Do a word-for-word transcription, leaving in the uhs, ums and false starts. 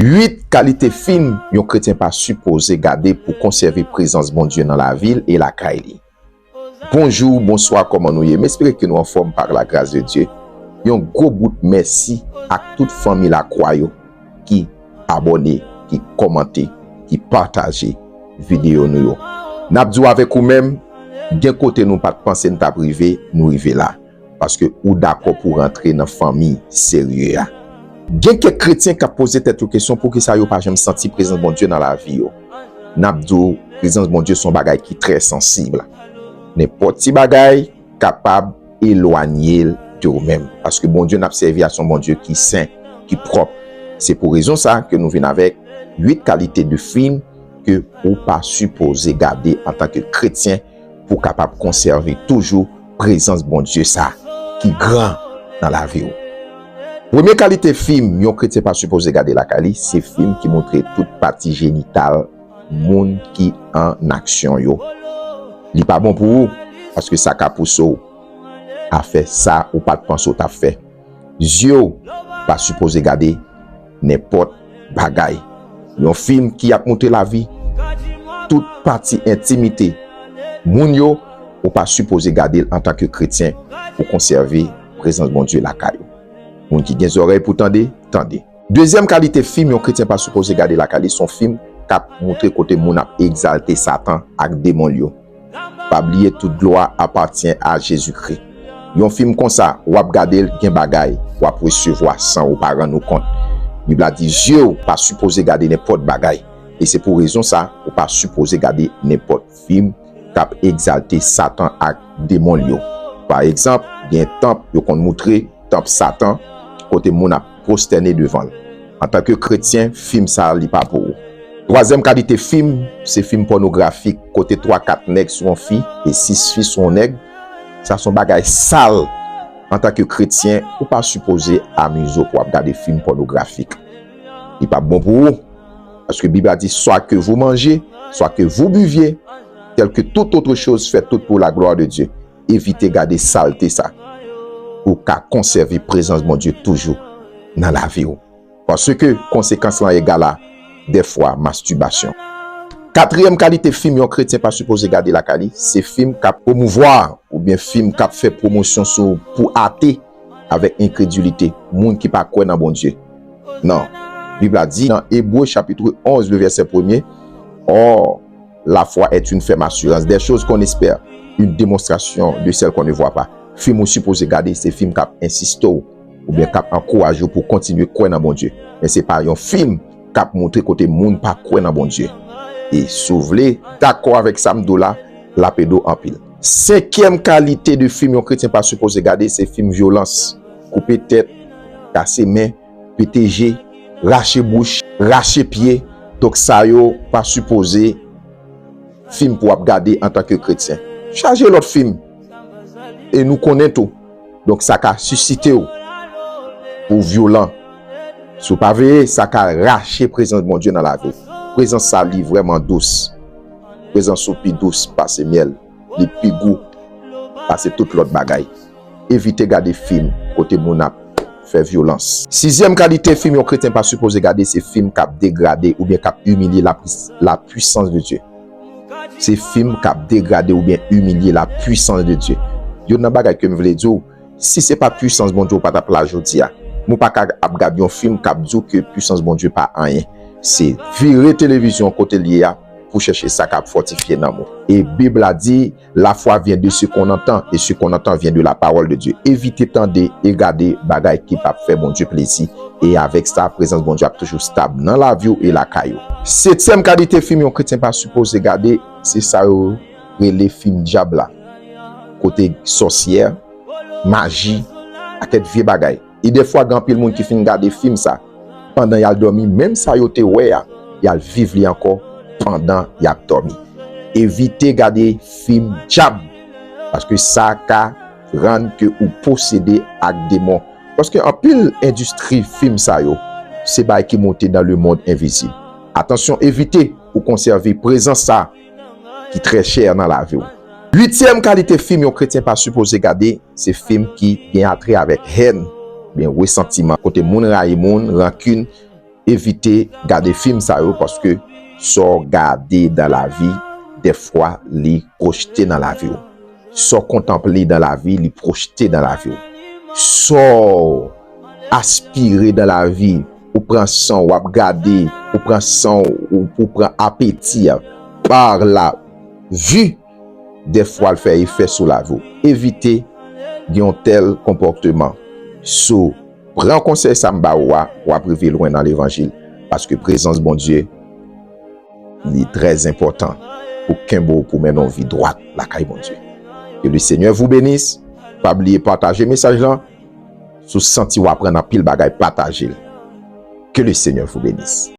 Uit kalite fim yon kretyen pa sipoze gade pou konsève prezans Bondye nan lavi l e lakay li. Bonjou, bonswa, kòman nou ye? M espere ke nou anfòm par la grâce de Dieu. Yon gwo bout mèsi ak tout fanmi Lakwa yo ki abòne, ki kòmante, ki pataje videyo nou yo. N ap di w avèk ou menm, gen kote nou pa t panse n t ap rive, nou rive la. Paske ou dakò pou rantre nan fanmi serye a. Gen kèk kretyen k ap poze tèt yo kesyon poukisa yo pa janm santi prezans Bondye nan lavi yo. N ap di w, prezans Bondye se yon bagay ki trè sansib. Nenpòt ti bagay kapab elwanye l de ou menm. Paske Bondye n ap sèvi a se yon Bondye ki sen, ki pwòp. Se pou rezon sa ke nou vin avèk uit kalite de fim ke ou pa sipoze gade antanke kretyen pou w kapab konsève toujou prezans Bondye sa ki gran nan lavi w. Premye kalite fim yon kretyen pa sipoze gade lakay li, se fim ki montre tout pati jenital moun ki an aksyon yo. Li pa bon pou ou, paske sa ka pouse w a fè sa ou pa t panse w t ap fè. Zye w pa sipoze gade nenpòt bagay. Yon fim ki ap montre lavi, tout pati entimite moun yo, ou pa sipoze gade l antanke kretyen pou konsève prezans Bondye lakay ou. Moun ki gen zòrèy pou tande, tande. Dezyèm kalite fim yon kretyen pa sipoze gade lakay li, se yon fim k ap montre kote moun ap egzalte Satan ak demon l yo. Pa bliye tout glwa apatyen a Jezikri. Yon fim konsa, w ap gade l, gen bagay w ap resevwa san ou pa rann ou kont. Bib la di zye w pa sipoze gade nenpòt bagay. E se pou rezon sa, ou pa sipoze gade nenpòt fim k ap egzalte Satan ak demon l yo. Pa egzanp, gen tanp yo konn moutre tanp Satan, kote moun ap pwostène devan l. Antanke kretyen, fim sa a li pa pou ou. Twazyèm kalite fim, se fim pònografik, kote twa kat nèg sou yon fi e sis fi sou yon nèg. Sa se yon bagay sal. Antanke kretyen, ou pa sipoze amize w pou w ap gade fim pònografik. Li p ap bon pou ou. Paske Bib la di, soit que vous mangez, soit que vous buviez, telle que toute autre chose, faites tout pour la gloire de Dieu. Evite gade salte sa pou w ka konsève prezans Bondye toujou nan lavi w. Paske konsekans lan egal a dèfwa mastibasyon. Katriyèm kalite fim yon kretyen pa sipoze gade lakay li, se fim k ap pwomouvwa oubyen fim k ap fè pwomosyon sou pou ate avèk enkredilite, moun ki pa kwè nan Bondye. Non. Bib la di nan Ebre chapit onz, le vèsè premye, Or, la foi est une ferme assurance des choses qu'on espère, une démonstration de celles qu'on ne voit pas. Fim ou sipoze gade, se fim k ap ensiste w, oubyen k ap ankouraje w pou w kontinye kwè nan Bondye. Men se pa yon fim k ap montre kote moun pa kwè nan Bondye. E si w vle dakò avèk sa m di w la, l ap ede w anpil. Senkyèm kalite de fim yon kretyen pa sipoze gade, se fim vyolans. Koupe tèt, kase men, pete je, rache bouch, rache pye. Donk sa yo pa sipoze fim pou w ap gade antanke kretyen. Chaje lòt fim. E nou konnen tou. Donk sa ka sisite w pou w vyolan. Si w pa veye, sa ka rache prezans Bondye nan lavi w. Prezans sa li vrèman dous. Prezans ou pi dous pase myèl. Li pi gou pase tout lòt bagay. Evite gade fim kote moun ap fè vyolans. Sizyèm kalite fim yon kretyen pa sipoze gade, se fim k ap degrade oubyen k ap imilye la, la puissance de Dieu. Se fim k ap degrade oubyen imilye la puissance de Dieu. Youn nan bagay ke m vle di w, si se pa t puissance Bondye, ou pa t ap la jodi a. Men w pa ka ap gade yon fim k ap di w ke puissance Bondye pa anyen. Se vire televizyon kote l ye a pou chèche sa k ap fòtifye nanm ou. E Bib la di, la foi vient de ce qu'on entend, et ce qu'on entend vient de la parole de Dieu. Evite tande e gade bagay ki p ap fè Bondye plezi. E avèk sa, prezans Bondye ap toujou stab nan lavi w e lakay ou. Setyèm kalite fim yon kretyen pa sipoze gade, se sa yo rele fim dyab la. Kote sòsyè, maji, pakèt vye bagay. E dèfwa, gen anpil moun ki fin gade fim sa pandan y al dòmi, menm sa yo te wè a, y al viv li ankò pandan y ap dòmi. Evite gade fim dyab, paske sa ka rann ke ou posede ak demon. Paske anpil endistri fim sa yo, se bagay ki monte dans le monde invisible. Atansyon, evite pou konsève prezans sa ki trè chè nan lavi w. Uityèm kalite fim yon kretyen pa sipoze gade, se fim ki gen atrè avèk hèn, oubyen resantiman, kote moun rayi moun, rankin, Evite gade fim sa yo, paske sa w gade dan lavi, dèfwa li pwojte nan lavi w. Sa w kontanple dan lavi, li pwojte dan lavi w. Sa w aspire dan lavi, ou pran san w ap gade, ou pran san w, ou, ou pran apeti a, par la vi, dèfwa l fè efè sou lavi w. Evite gen yon tèl konpòteman. So, pran konsèy sa m ba ou a, w ap rive lwen nan levanjil. Paske prezans Bondye, li trè enpòtan pou kenbe w, pou mennen w vi dwat lakay Bondye. Que le Seigneur vous bénisse. Pa bliye pataje mesaj lan. Si w santi w aprann anpil bagay, pataje l. Que le Seigneur vous bénisse.